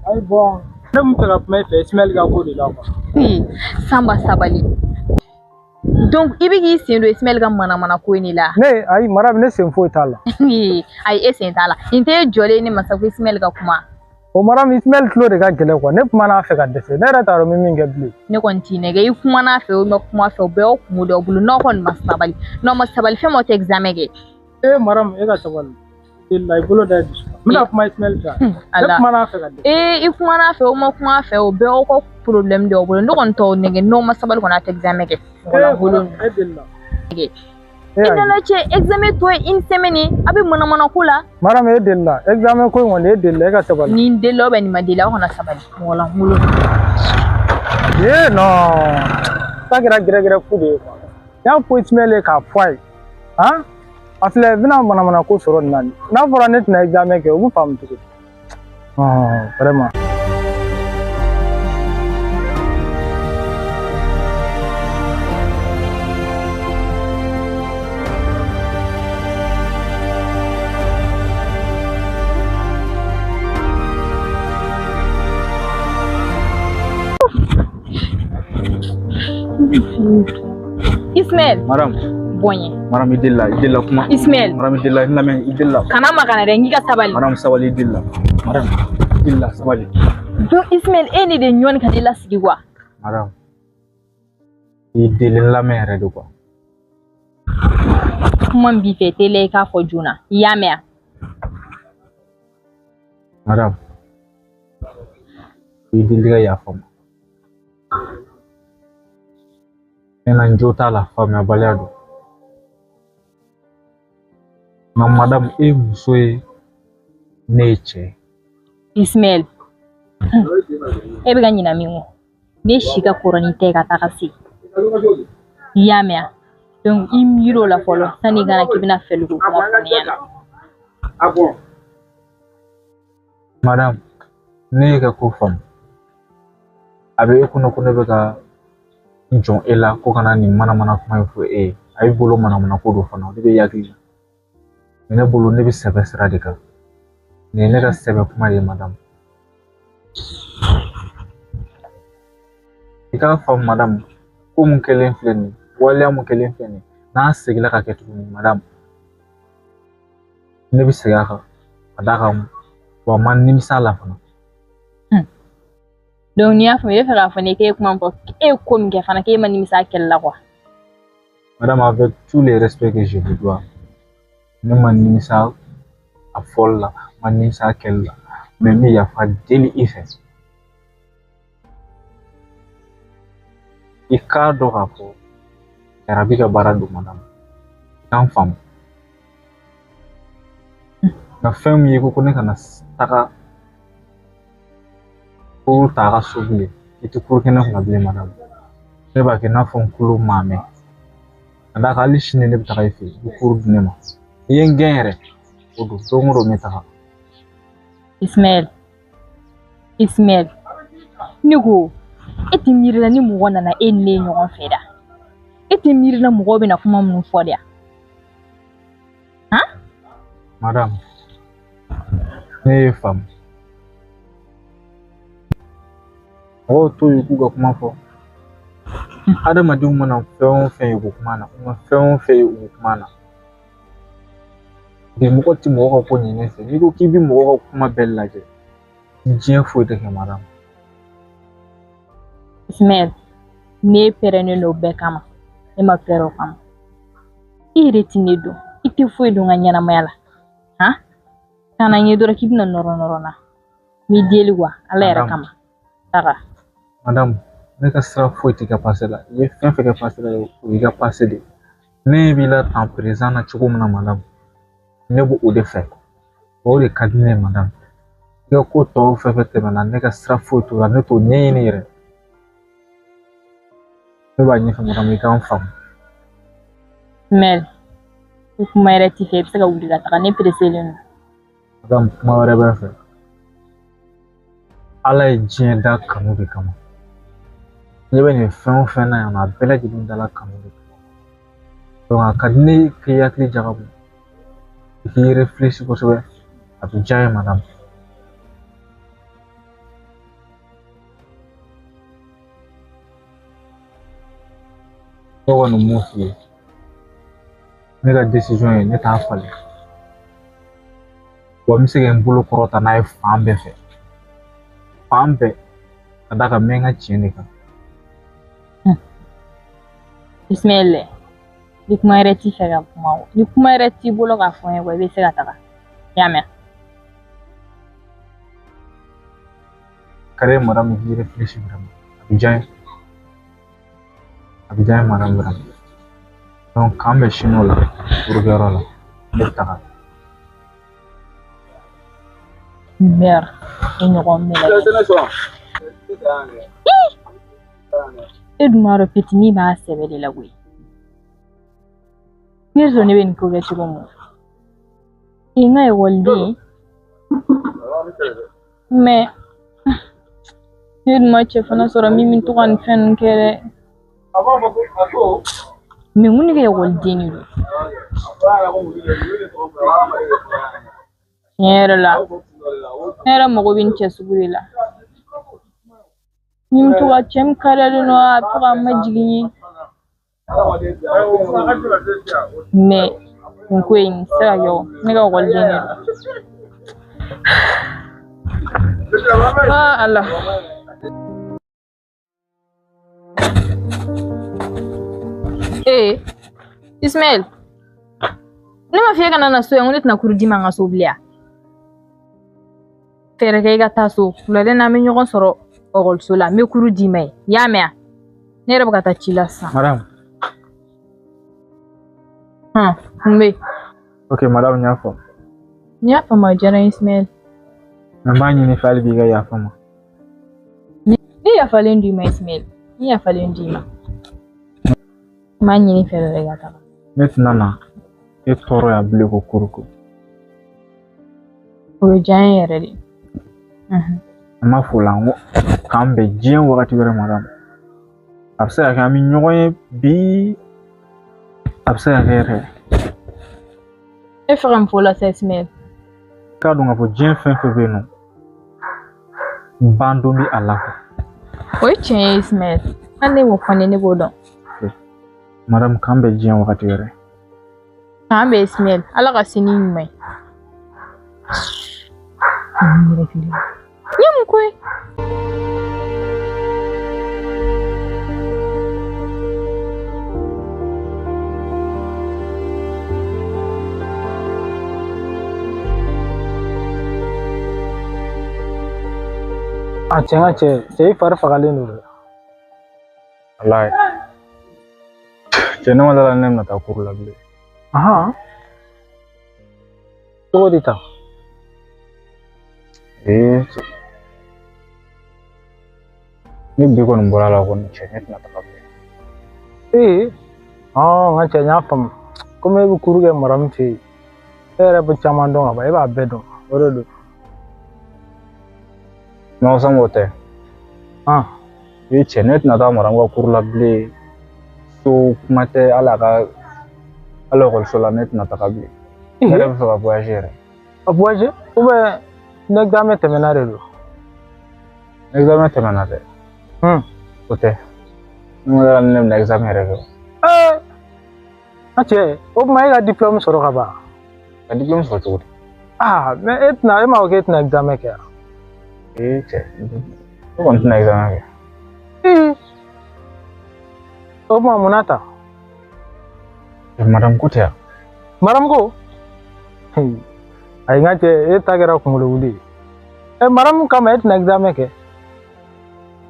Ayi bon, ne tun bɛ fɛ ka kuma i fɛ Ismaël ka ko de la quoi. Sanba sabali. Donc i bɛ k'i sen don Ismaël ka manamana ko in de la. Ne ayi madame, ne sen foyi t'a la. Ayi e sen t'a la. Nin tɛ e jɔlen ne ma sa ko Ismaël ka kuma. O madame, Ismaël tulo de ka gɛlɛn quoi. Ne kumana a fɛ ka dɛsɛ. Ne yɛrɛ t'a dɔn n bɛ min kɛ bilen. Ne kɔni t'i nɛgɛ, i kumana a fɛ o ma kuma fɛ o bɛɛ y'aw kungo de y'aw bolo. N'aw kɔni ma sabali, n'aw ma sabali fɛn m'aw tɛ examen kɛ. Eh madame, e ka sabali. I bolo da i dusu kan. N bɛna kuma Ismaël fɛ. Ne kumana a fɛ ka dɛsɛ. Ee i kumana a fɛ o ma kuma a fɛ o bɛɛ y'aw ka problème de y'aw bolo. Ne kɔni t'aw nɛgɛ, n'aw ma sabali kɔni a tɛ examen kɛ. Mɔgɔ lankolon. E delila. I nana cɛ examen tɔ ye une semaine ye, a bɛ manamana ko la. Madame e delila, examen ko in kɔni e delila, e ka sabali. Ni n delila ou bien nin ma deli, aw kana sabali. Mɔgɔ lankolon. Eh non, ça kɛra gɛrɛgɛrɛ fu de ye quoi. N y'a fɔ Ismaël ye k'a fɔ a ye. Han? A filɛ i bɛna manamana ko sɔrɔ nin na. N'a fɔra ne tɛna examen kɛ, o bɛ faamu cogo di? Oh, vraiment. Ismaël. Madame. Bonye. Madame, i delila kuma. Ismaël. Madame, i delila, n lamɛn, i delila. Kana magana dɛ, n k'i ka sabali. Madame, sabali, i delila. Madame, i delila, sabali. Donc Ismaël, e ni de ɲɔni ka ne lasigi quoi. Madame, i deli n lamɛn yɛrɛ de quoi. Kuma min b'i fɛ, teliya i k'a fɔ joona. I y'a mɛn wa? Madame, i deli ka yafa n ma. Ne na n jo t'a la, faamuyabaliya don. Nka madame, e ye muso ye, ne ye cɛ ye. Ismaël, e bɛ ka ɲina min kɔ, ne si ka kɔrɔ ni tɛ ka taga se. I y'a mɛn wa? Donc i miiri o la fɔlɔ sanni i ka na k'i bɛna fɛliko kuma fɔ ne ɲɛna. Madame, ne y'i ka ko faamu. A bɛ e kɔnɔ ko ne bɛ ka n jɔn e la ko kana nin manamana kuma in fɔ e ye. A b'i bolo manamana ko don fana, o de bɛ i hakili la. Ne bolo ne bɛ sɛbɛ sira de kan. Nin ye ne ka sɛbɛ kuma de ye madame. I k'a faamu madame, ko mun kɛlen filɛ nin ye, waleya mun kɛlen filɛ nin ye, n'a seginna ka kɛ tuguni madame, ne bɛ segin a kan ka d'a kan wa n ma nimisa a la fana. Donc n'i y'a faamu, i bɛ fɛ k'a fɔ ne k'e ye kuma min fɔ, e ye ko min kɛ fana k'e ma nimisa a kɛli la quoi. Madame, avec tout le respect que je vous dois, ne ma nimisa a fɔli la, ma nimisa a kɛli la, mais n bɛ yafa deli i fɛ. I k'a dɔn k'a fɔ jarabi ka baara don madame, i k'an faamu. Nka fɛn min ye ko ne kana taga kuru ta a ka so bilen, i tɛ kuru kɛ ne kunna bilen madame. Ne b'a kɛ i n'a fɔ n kulo maa mɛn. Ka d'a kan hali sini ne bɛ taga i fɛ yen, i bɛ kuru di ne ma. I ye n gɛn yɛrɛ, o don don o don n bɛ taga. Ismaël, Ismaël, ne ko e tɛ miiri la ni mɔgɔ nana e ni ne ye ɲɔgɔn fɛ da? E tɛ miiri la mɔgɔw bɛna kuma minnu fɔ de wa? Han? Madame, ne ye faamu. Mɔgɔw t'o ye k'u ka kuma fɔ. Adamadenw mana fɛn o fɛn ye u bɛ kuma na, u ma fɛn o fɛn ye u bɛ kuma na. Bi mɔgɔ tɛ mɔgɔ ka ko ɲinɛ fɛ. N'i ko k'i bɛ mɔgɔ ka kuma bɛɛ lajɛ, diɲɛ foyi tɛ kɛ madame. Ismaël, ne pɛrɛnnen don bɛɛ kama, ne ma pɛrɛn o kama. I yɛrɛ ti ne dɔn, i tɛ foyi dɔn n ka ɲɛnamaya la. Han? Ka na n ye dɔrɔn k'i bɛna nɔrɔ nɔrɔ n na. N b'i deli quoi, Ala yɛrɛ kama. Taga. Madame, ne ka sira foyi t'i ka passé la. I ye fɛn fɛn kɛ passé la, o y'i ka passé de ye. Ne b'i la tan présent na cogo min na madame, ne b'o o de fɛ. O de ka di ne ye madame. I ka ko tɔw fɛn fɛn tɛmɛna, ne ka sira foyi t'o la, ne t'o ɲɛɲini yɛrɛ. Ne b'a ɲɛfɛ madame, i k'an faamu. Ismaël, i kuma yɛrɛ t'i fɛ, i bɛ se ka wuli ka taga, ne pereselen don. Madame, kuma wɛrɛ bɛ n fɛ. Ala ye diɲɛ da kanu de kama. Ne bɛ nin fɛn o fɛn na yan nɔ, a bɛɛ lajɛlen dala kanu de kama. Donc a ka di ne ye k'i hakili jagabɔ, i k'i réfléchi kosɛbɛ, a bɛ diya n ye madame. Ne kɔni mun f'i ye, ne ka décision ye ne t'a falen. Wa n bɛ se ka n bolo kɔrɔta n'a ye fan bɛɛ fɛ, fan bɛɛ, ka d'a kan n bɛ n ka tiɲɛ de kan. Ismaël, ni kuma yɛrɛ t'i fɛ ka kuma o, ni kuma yɛrɛ t'i bolo k'a fɔ n ye, i bɛ se ka taga. I y'a mɛn? Ka di madame k'i réfléchi vraiment, a bɛ diya n ye. A bɛ diya n ye madame vraiment. Donc k'an bɛn sini o la, burukɛyɔrɔ la, ne bɛ taga. Merde, i ɲɔgɔn minɛ. E dun b'a dɔn fitinin b'a sɛbɛ de la koyi. Ne sɔn ne bɛ nin ko kɛ cogo min. I n ka ekɔliden. Mais ne dun ma cɛ fana sɔrɔ min bɛ to ka nin fɛn ninnu kɛ dɛ. Mais mun ne ka ekɔliden de don? Tiɲɛ yɛrɛ la, ne yɛrɛ mago bɛ nin cɛ sugu de la. Ni bɛ to ka cɛ min kariyalen don, a bɛ to ka majigin n ye. Mais nin ko in tɛ se ka kɛ o, ne ka ekɔliden de don. Ah Ala. Ee Ismaël, ne ma f'i ye kana na so yan, ko ne tɛna kuru d'i ma n ka so bilen wa? Fɛɛrɛ kɛ i ka taa so, wulada in na an bɛ ɲɔgɔn sɔrɔ ekɔliso la, n bɛ kuru d'i ma yen, i y'a mɛn wa? Ne yɛrɛ bɛ ka taa ci la sisan. Madame. Hɔn, mun bɛ yen? Ok madame, n y'a faamu. N y'a faamu, a diyara n ye Ismaël. Mais n b'a ɲini i fɛ hali bi i ka yafa n ma. Ne yafalen d'i ma Ismaël, ne yafalen d'i ma. N b'a ɲini i fɛ dɔrɔn i ka taga. Ne tɛna na e tɔɔrɔ yan bilen ko kuru ko. O bɛ diya n ye yɛrɛ de. An b'a fɔ o la n ko k'an bɛn diɲɛ wagati wɛrɛ madame. A bɛ se ka kɛ an bɛ ɲɔgɔn ye bi, a bɛ se ka kɛ yɛrɛ. E fɛ ka mun fɔ o la sisan Ismaël? K'a dɔn k'a fɔ diɲɛ fɛn fɛn bɛ yen nɔ, ban don bɛ a la. O ye tiɲɛ ye Ismaël, hali ne m'o fɔ ne, ne b'o dɔn. Madame, k'an bɛn diɲɛ wagati wɛrɛ. K'an bɛn Ismaël, Ala ka sini ɲuman ye. N ye mun ko ye? A cɛ n ka cɛ, cɛ i fari fagalen don dɛ. Walayi. Cɛ ne ma d'a la ne bɛna taa kuru la bilen. Ahan. Cogo di tan? Ee cɛ. Ni bi kɔni bɔra la kɔni cɛ ne tɛna taga bilen. Ee, ɔn n ka cɛ n y'a faamu. Komi e bɛ kuru kɛ maramu fɛ yen, e yɛrɛ bɛ caman dɔn ka ban, e b'a bɛɛ dɔn, o de don. Non, Sango tɛ. Ah. Ee cɛ ne tɛna taa maramu ka kuru la bilen. So kuma tɛ hali a ka hali ekɔliso la ne tɛna taga bilen. Ne yɛrɛ bɛ fɛ ka voyager yɛrɛ. A voyager? Ou bien ni examen tɛmɛna de don? Examen tɛmɛna dɛ. O tɛ. Ne ma d'a la ne bɛna examen yɛrɛ kɛ. Ee, n ka cɛ, o tuma e ka diplôme sɔrɔ ka ban? Ka diplôme sɔrɔ cogo di? Ah, mais e tɛna, e m'a fɔ k'e tɛna examen kɛ wa? Ee cɛ, ne kɔni tɛna examen kɛ. Ee, o tuma mun na ta? Madame ko tɛ yan. Madame ko? Ayi n ka cɛ, e ta kɛra kunkolo wuli ye. Ɛ madame kama e tɛna examen kɛ?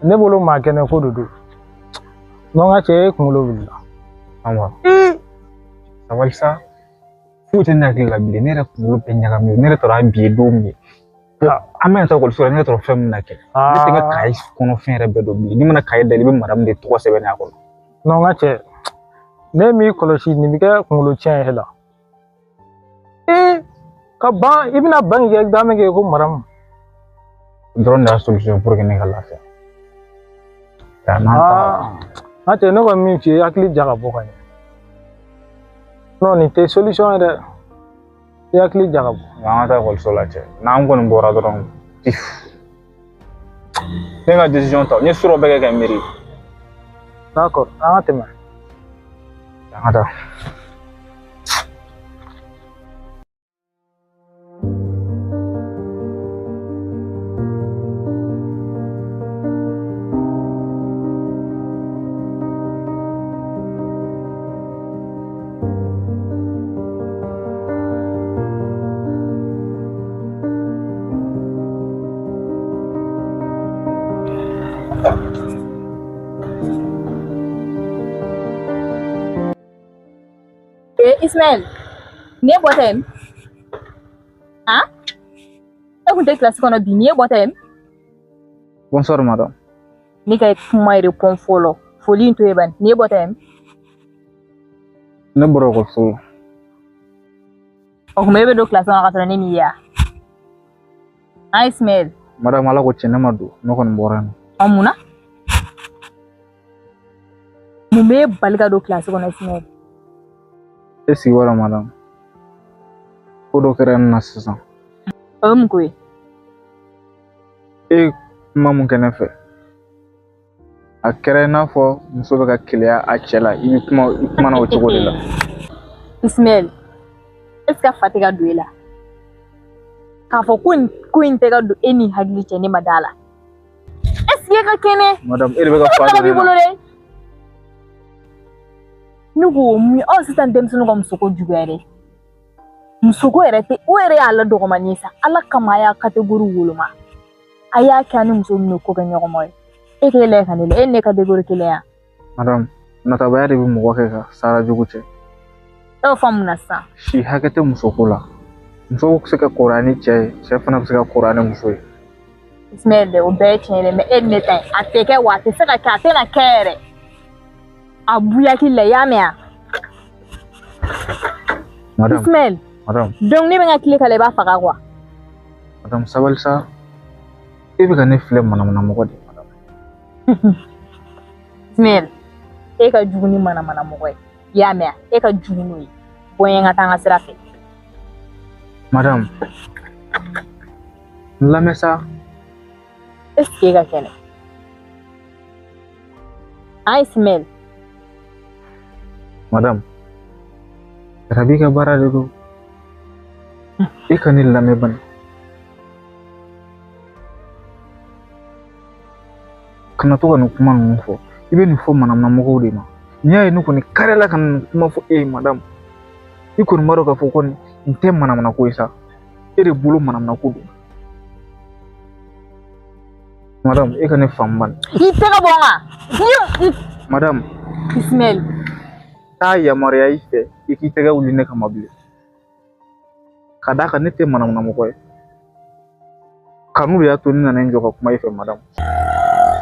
Ne bolo maa kɛnɛ ko de don. Non n ka cɛ, e kunkolo wulila. Awa. Sabali sa. Foyi tɛ ne hakili la bilen, ne yɛrɛ kunkolo bɛɛ ɲagaminen, ne yɛrɛ taara bi ye don min ye. An bɛna taa ekɔliso la, ne yɛrɛ taara fɛn min na kɛ. Ne tɛ n ka kaye kɔnɔ fɛn yɛrɛ bɛɛ dɔn bilen. N'i mana kaye dayɛlɛ, i bɛ madame de tɔgɔ sɛbɛn a kɔnɔ. Non n ka cɛ, ne m'i kɔlɔsi nin bɛ kɛ kunkolo tiɲɛ ye e la. Ee, ka ban i bɛna ban k'i ka examen kɛ ko madame. O dɔrɔn de y'a solution pour que ne ka lafiya. Aa, n ka cɛ, ne kɔni min f'i ye, hakili jagabɔ ka ɲɛ. Non, nin tɛ solution ye dɛ. I hakili jagabɔ. An ka taa ekɔliso la cɛ. N'an kɔni bɔra dɔrɔn, pif. Ne ka décision ta, n ye sura bɛɛ kɛ ka n miiri. D'accord, an ka tɛmɛ. An ka taa. Eh, Ismaël, nin ye bɔtɔ ye? Han? E kun tɛ kilasi kɔnɔ bi, nin ye bɔtɔ ye? Bonsoir madame. Ne ka kuma répond fɔlɔ. Foli in to yen bani. Nin ye bɔtɔ ye? Ne bɔra ekɔliso la. O tuma e bɛ don kilasi kɔnɔ ka sɔrɔ ne m'i ye wa? Han Ismaël? Madame, ala ko tiɲɛ, ne ma don, ne kɔni bɔra yen. Ɔ mun na? Mun b'e bali ka don kilasi kɔnɔ Ismaël? E sigi wala madame. Ko dɔ kɛra ne na sisan. O ye mun ko ye? E ye kuma mun kɛ ne fɛ, a kɛra i n'a fɔ muso bɛ ka keleya a cɛ la, i bɛ kuma i kumana o cogo de la. Ismaël, est-ce que fa tɛ ka don e la? K'a fɔ ko nin ko in tɛ ka don e ni hakili cɛ, ne ma da la. Est-ce que e ka kɛnɛ? Madame, e de bɛ ka fa E don b'i ne bolo la. dɛ. Ne ko mun aw sisan denmisɛnninw ka musoko juguya dɛ. Musoko yɛrɛ tɛ o yɛrɛ y'a la dɔgɔmani ye sa. Ala kama a y'a catégorie woloma. A y'a kɛ a ni muso min bɛ ko kɛ ɲɔgɔn ma ye. E k'e lajɛ ka ne lajɛ, e ni ne catégorie kelen ya. Madame, natabaya de bɛ mɔgɔ kɛ ka sara jugu cɛ. E y'o fɔ mun na sisan? Si hakɛ tɛ musoko la. Muso bɛ se ka kɔrɔya ni cɛ ye, cɛ fana bɛ se ka kɔrɔya ni muso ye. Ismaël dɛ, o bɛɛ ye tiɲɛ ye dɛ, mais e ni ne ta in, a tɛ kɛ wa a tɛ se ka kɛ, a tɛna kɛ yɛrɛ. A b'u hakili la, i y'a mɛn wa? Madame, Ismaël, madame, donc ne bɛ n ka tile k'a la, i b'a faga quoi. Madame, sabali sa. E bɛ ka ne filɛ manamana mɔgɔ de ye madame. Ismaël, e ka jugu ni manamana mɔgɔ ye. I y'a mɛn wa? E ka jugu n'o ye. Bɔ n ye n ka taa n ka sira fɛ. Madame, n lamɛn sa. Est-ce que e ka kɛnɛ? Han Ismaël? Madame, jarabi ka baara de don. E ka ne lamɛn bani. Kana to ka nin kuma ninnu fɔ. I bɛ nin fɔ manamana mɔgɔw de ma. N'i y'a ye ne kɔni karila ka nin kuma fɔ e ye madame, i kɔni b'a dɔn k'a fɔ kɔni nin tɛ manamana ko ye sa. E de bolo manamana ko don. Madame, e ka ne faamu bani. I tɛgɛ bɔ n kan. Madame, Ismaël. T'a yamaruya i fɛ i k'i tɛgɛ wuli ne kama bilen. Ka d'a kan ne tɛ manamana mɔgɔ ye. Kanu de y'a to ne nana n jɔ ka kuma i fɛ madame.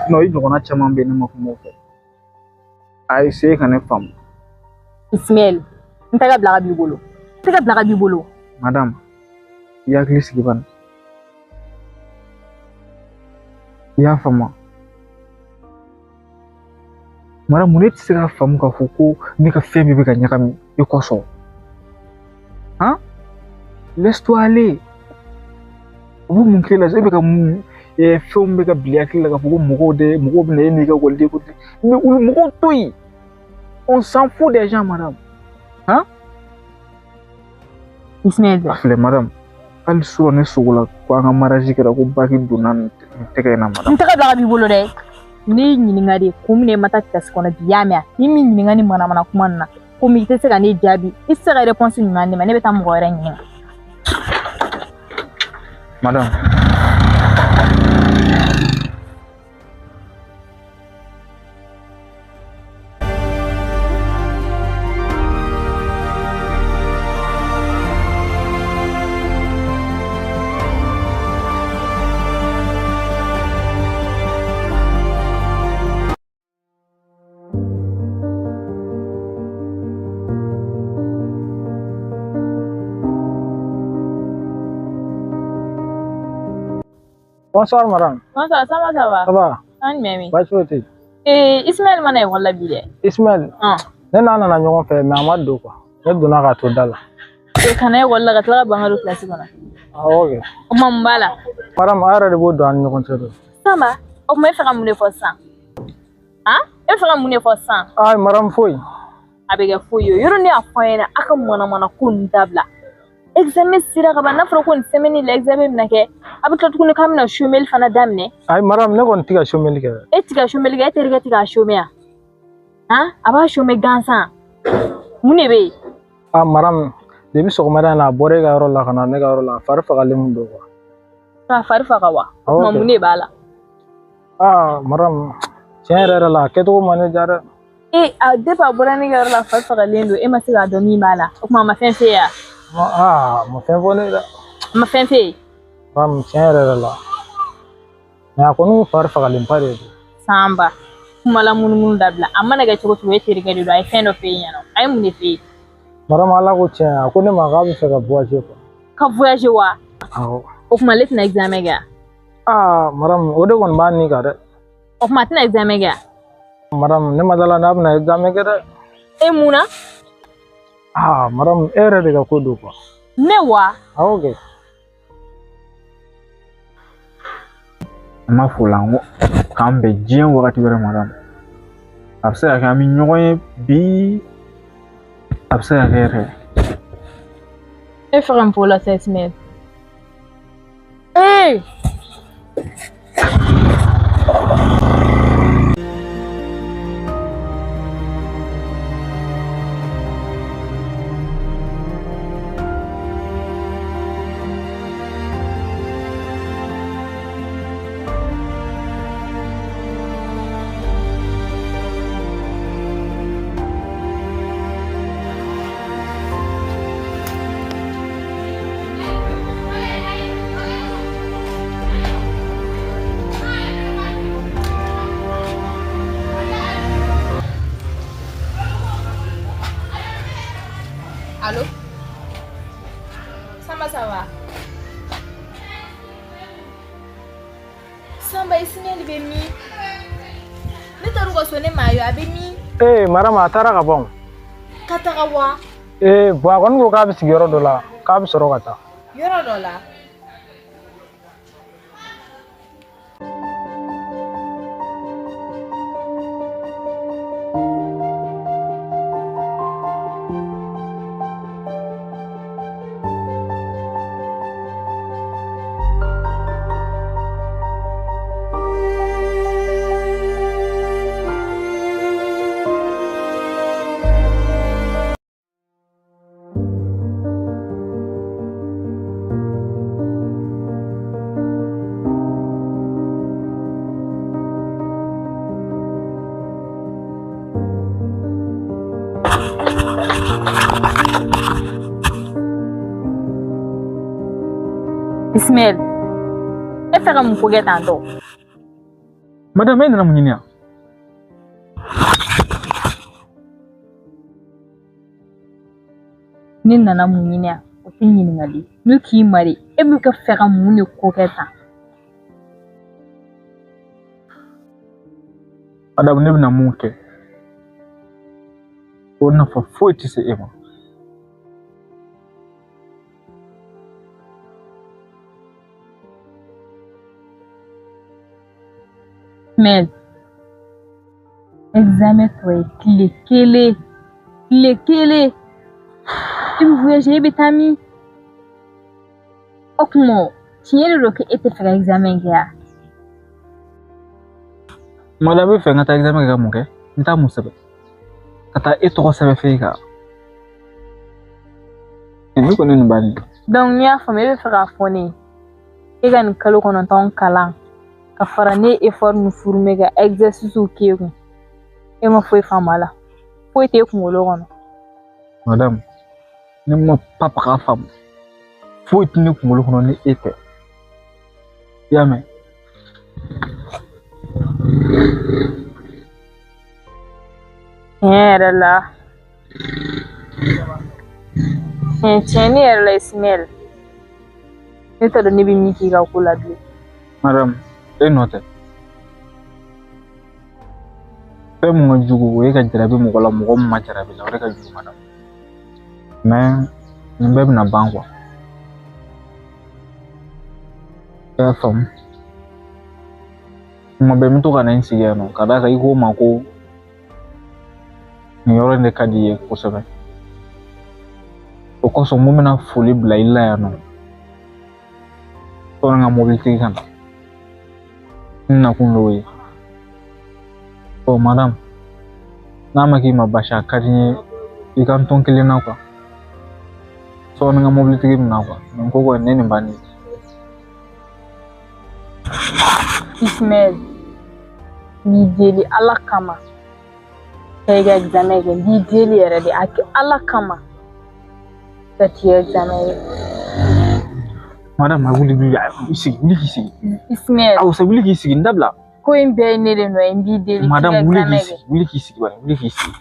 Sinon i ɲɔgɔnna caman bɛ yen ne ma kuma o fɛ. A essayer ka ne faamu. Ismaël, n tɛgɛ bila ka b'i bolo. N tɛgɛ bila ka b'i bolo. Madame, i hakili sigi bani. I y'a faamu? Madame, mun ne tɛ se k'a faamu k'a fɔ ko ne ka fɛn bɛɛ bɛ ka ɲagami i kɔsɔn? Han? Laisse-toi aller. U bɛ mun k'e la? E bɛ ka mun fɛnw bɛ ka bila i hakili la k'a fɔ ko mɔgɔw de mɔgɔw bɛ na e n'i ka ekɔliden ko mais olu mɔgɔw to yen. On s'en fout des gens, madame. Han? Ismaël. A filɛ madame, hali sɔrɔ ne sogo la ko an ka mariage kɛra ko baki donna nin tɛgɛ in na madame. N tɛgɛ bila ka b'i bolo dɛ. Ne y'i ɲininka de kun min na i ma taa kilasi kɔnɔ bi, i y'a mɛn wa? Ni min ɲininka ni manamana kuma nin na, komi i tɛ se ka ne jaabi, i tɛ se ka réponse ɲuman di ne ma, ne bɛ taa mɔgɔ wɛrɛ ɲininka. Madame. Bonsoir madame. Bonsoir, ça va, ça va? Ça va? An jumɛn min? Baasi foyi tɛ yen. Ee, Ismaël ma na ekɔli la bi dɛ. Ismaël, ne n'a nana ɲɔgɔn fɛ mais a ma don quoi. Ne donna k'a to da la. E kana ekɔli la ka tila ka ban ka don kilasi kɔnɔ. Awɔ kɛ. O tuma mun b'a la? Maramu, a yɛrɛ de b'o don an ni ɲɔgɔn cɛ dɛ. Sanba, o tuma e fɛ ka mun de fɔ sisan? Han? E fɛ ka mun de fɔ sisan? Ayi maramu, foyi. A bɛ kɛ foyi ye. Yɔrɔ ne y'a fɔ an ɲɛna, a ka manamana ko ninnu dabila. Examen sera ka ban, n'a fɔra ko nin semaine la examen bɛna kɛ, a bɛ tila tuguni k'a bɛna chômeli fana daminɛ. Ayi maramu, ne kɔni tɛ ka chômeli kɛ dɛ. E tɛ ka chômeli kɛ, e terikɛ tɛ k'a chômer yan. Han? A b'a chômer gansan. Mun de bɛ yen? Ah maramu, depuis sɔgɔmada in na a bɔra e ka yɔrɔ la ka na ne ka yɔrɔ la, a fari fagalen mun don quoi. K'a fari faga wa? O tuma mun de b'a la? Ah maramu, tiɲɛ yɛrɛ yɛrɛ la a kɛcogo ma ne diya dɛ. E a depuis a bɔra ne ka yɔrɔ la a fari fagalen don, e ma se k'a dɔn min b'a la. O tuma a ma fɛn f'e ye wa? Ah, a ma fɛn fɔ ne ye dɛ. A ma fɛn f'e ye? Maramu, tiɲɛ yɛrɛ yɛrɛ la. Mais a kɔni fari fagalenba de don. Sanba, kuma la munumunu dabila. A mana kɛ cogo o cogo, e terikɛ de don, a ye fɛn dɔ f'e ɲɛna. A ye mun de f'e ye? Maramu, ala ko tiɲɛ, a ko ne ma k'a bɛ fɛ ka voyager quoi. Ka voyager wa? Awɔ. O tuma ale tɛna examen kɛ wa? Ah maramu, o de kɔni b'a ni kan dɛ. O tuma a tɛna examen kɛ wa? Maramu, ne ma d'a la n'a bɛna examen kɛ dɛ. E mun na? Ah maramu, e yɛrɛ de ka ko don quoi. Ne wa? Awɔ kɛ. An b'a fɔ o la n ko k'an bɛn diɲɛ wagati wɛrɛ maramu. A bɛ se ka kɛ an bɛ ɲɔgɔn ye bi, a bɛ se ka kɛ yɛrɛ. E fɛ ka mun fɔ o la sisan Ismaël? Ee! Allô? Samba, ça va? Samba, Ismaël bɛ min? Ne taar'u ka so, ne m'a ye, a bɛ min? Ee maramu, a taara ka ban. Ka taga wa? Ee bon, a kɔni ko k'a bɛ sigi yɔrɔ dɔ la, k'a bɛ sɔrɔ ka taa. Yɔrɔ dɔ la? Ismaël, e fɛ ka mun ko kɛ tan tɔ? Madame, e nana mun ɲini yan? Ne nana mun ɲini yan? O tɛ ɲininkali ye. Ne k'i ma de, e bɛ ka fɛ ka mun de ko kɛ tan? Madame, ne bɛna mun kɛ? O nafa foyi tɛ se e ma. Ismaël, examen tɔ ye tile kelen, tile kelen. I bɛ voyager, e bɛ taa min? O tuma tiɲɛ de don k'e tɛ fɛ ka examen kɛ wa? Madame, e bɛ fɛ n ka taa examen kɛ ka mun kɛ? N taa mun sɛbɛn? Ka taa e tɔgɔ sɛbɛn f'e kan. Ne kɔni nin banni. Donc n'i y'a faamu, e bɛ fɛ k'a fɔ ne ye, e ka nin kalo 9 kalan ka fara ne ye effort min fourni ka exercice k'e kun, e ma foyi faamu a la, foyi t'e kunkolo kɔnɔ. Madame, ne ma papaga faamu. Foyi tɛ ne kunkolo kɔnɔ ni e tɛ. I y'a mɛn? Tiɲɛ yɛrɛ la, tiɲɛni yɛrɛ la Ismaël, ne t'a dɔn ne bɛ min k'i ka ko la bilen. Madame, e nɔ tɛ. Fɛn mun ka jugu o ye ka jarabi mɔgɔ la, mɔgɔ min ma jarabi la, o de ka jugu madame. Mais nin bɛɛ bɛna ban quoi. I y'a faamu? Kuma bɛɛ n bɛ to ka na n sigi yan nɔ ka d'a kan i ko n ma ko nin yɔrɔ in de ka di i ye kosɛbɛ. O kosɔn mun bɛna foli bila i la yan nɔ. Sɔnni n ka mobilitigi ka na. N nakun y'o ye. Ɔ madame, n'a ma k'i ma baasi a ka di n ye i ka n to n kelen na quoi. Sɔɔni n ka mobilitigi bɛ na quoi. Nin ko kɔni ne nin bannen. Ismaël, n b'i deli Ala kama ka i ka examen kɛ n b'i deli yɛrɛ de a kɛ Ala kama ka t'i ka examen kɛ. Madame, a wuli wuli i sigi wuli k'i sigi. Ismaël. Awɔ sa wuli k'i sigi n dabila. Ko in bɛɛ ye ne de nɔ ye n b'i deli k'i ka Madame wuli examen k'i kɛ. sigi wuli k'i sigi bani wuli k'i sigi.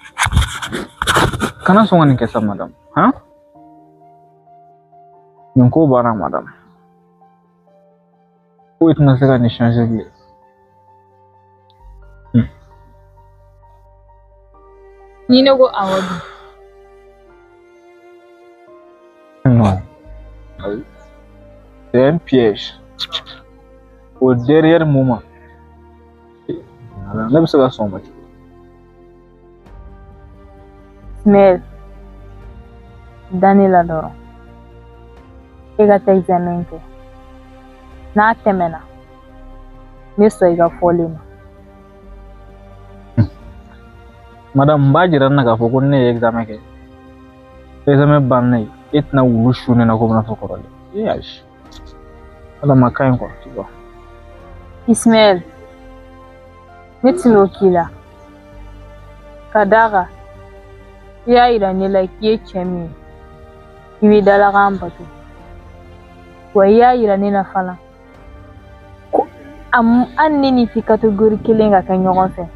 Kana sɔn ka nin kɛ sa madame han? Nin ko banna madame. Foyi tɛna se ka nin changer bilen. Ni ne ko awɔ dun? Non. C'est un piège. Au dernier moment. Ne bɛ se ka sɔn o ma cogo di? Ismaël, da ne la dɔrɔn. E ka taa examen kɛ. N'a tɛmɛna, n bɛ sɔn i ka fɔlen ma. Madame, n b'a jira n na k'a fɔ ko ne ye examen kɛ. Examen bannen e tɛna wulu su ne na komi i n'a fɔ kɔrɔlen. E ayi. Madame a ka ɲi quoi, tu vois. Ismaël, ne tɛn'o k'i la. Ka d'a kan, i y'a yira ne la k'i ye cɛ min ye, i b'i dalakan bato. Wa i y'a yira ne la fana ko hali ne n'i tɛ catégorie kelen ka kɛ ɲɔgɔn fɛ,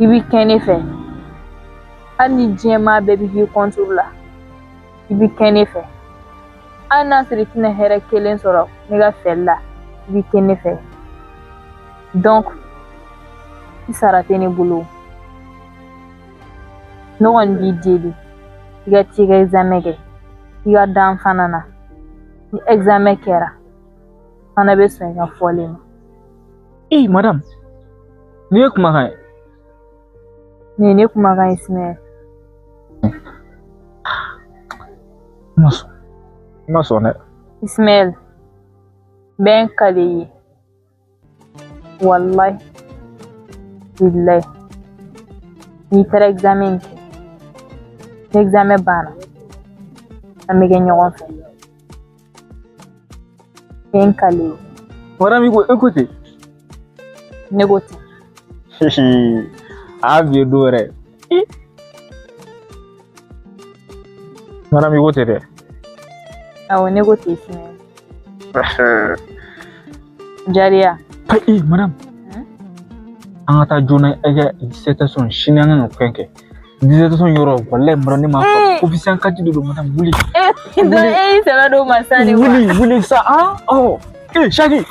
i bɛ kɛ ne fɛ. Hali ni diɲɛ maa bɛɛ bɛ k'i contre la, i bɛ kɛ ne fɛ. Hali n'a sɔrɔ i tɛna hɛrɛ kelen sɔrɔ ne ka fɛli la, i bɛ kɛ ne fɛ. Donc, i sara tɛ ne bolo. Ne kɔni b'i deli i ka t'i ka examen kɛ. I ka da n fana na. Ni examen kɛra, fana bɛ sɔn i ka fɔlen ma. Ee madame, nin ye kumakan ye. Nin ye ne kumakan ye Ismaël. N ma sɔn. N ma sɔn dɛ. Ismaël, n bɛ n kale i ye. Walahi, bilahi, n'i taara examen kɛ, ni examen banna, an bɛ kɛ ɲɔgɔn fɛ. N bɛ n kale i ye. Madame i ko e ko ten. Ne ko ten. A bi ye don wɛrɛ. Madame i ko ten dɛ. Awɔ ne ko ten Ismaël. Jariya. Ee madame. An ka taa joona e ka dissertation sini an kan ka fɛn kɛ. Dissertation yɔrɔ walayi madame ne m'a faamu. Coefficient 4 de don madame wuli. E y'i sɛbɛ don ma sa de wa? Wuli wuli sa ah ɔ. Ee Saki.